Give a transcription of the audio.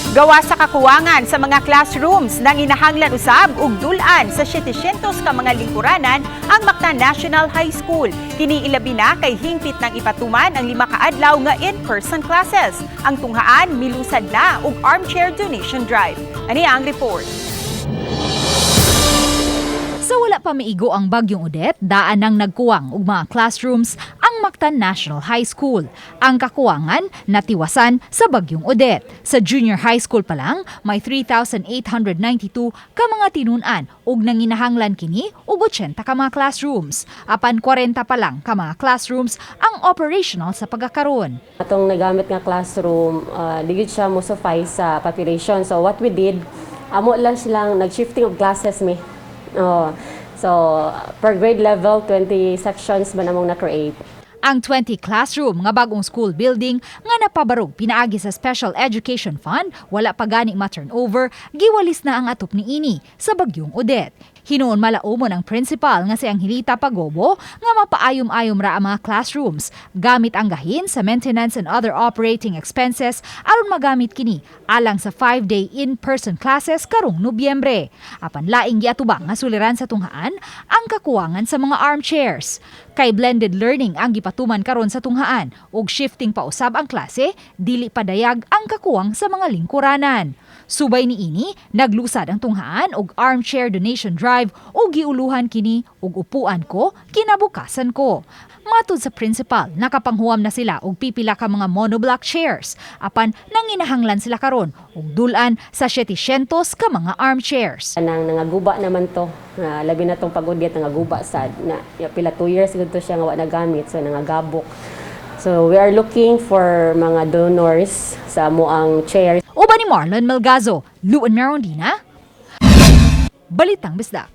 Gawa sa kakuwangan sa mga classrooms, nanginahanglan usab og dul-an sa 700 ka mga lingkuranan ang Mactan National High School. Kini ilabi na kay hingpit nang ipatuman ang 5 ka adlaw nga in-person classes. Ang tunghaan milusad na og armchair donation drive. Ani ang report. Sa wala pa maigo ang bagyong Odette, daan nang nagkuwang og mga classrooms ang Mactan National High School. Ang kakuwangan natiwasan sa bagyong Odette. Sa junior high school pa lang, may 3,892 ka mga tinun-an ug nanginahanglan kini og 80 ka mga classrooms. Apan 40 pa lang ka mga classrooms ang operational sa pagkakaron. Atong nagamit nga classroom, di gyud siya mo suffice sa population. So what we did, amo lang silang nag-shifting of classes mi. Oh, so per grade level, 20 sections ba namong na-create. Ang 20 classroom nga bagong school building nga napabarog pinaagi sa Special Education Fund, wala pa gani ma-turnover, giwalis na ang atop niini sa bagyong Odette. Hinuon malaumon ang principal nga si Angelita Pagobo nga mapaayom-ayom ra ang mga classrooms gamit ang gahin sa maintenance and other operating expenses aron magamit kini alang sa 5-day in-person classes karong Nobyembre. Apan laing giatubang nga suliran sa tunghaan ang kakuwangan sa mga armchairs. Kay blended learning ang gipatuman karon sa tunghaan ug shifting pa usab ang klase, dili padayag ang kakuwang sa mga lingkuranan. Subay niini, naglusad ang tunghaan og armchair donation drive ug giuluhan kini og "Upuan ko, kinabukasan ko." Matud sa principal, nakapanghuam na sila og pipila ka mga monoblock chairs. Apan nanginahanglan sila karon og dul-an sa 700 ka mga armchairs. Nang nangaguba naman to, nga labi na tong pag-udyat, nangaguba sad na ya, pila 2 years gud to siya nga wa nagamit, so nangagabok. So we are looking for mga donors sa amoang chairs. Uban ni Marlon Melgazo, Luan Merondina, Balitang Bisdak.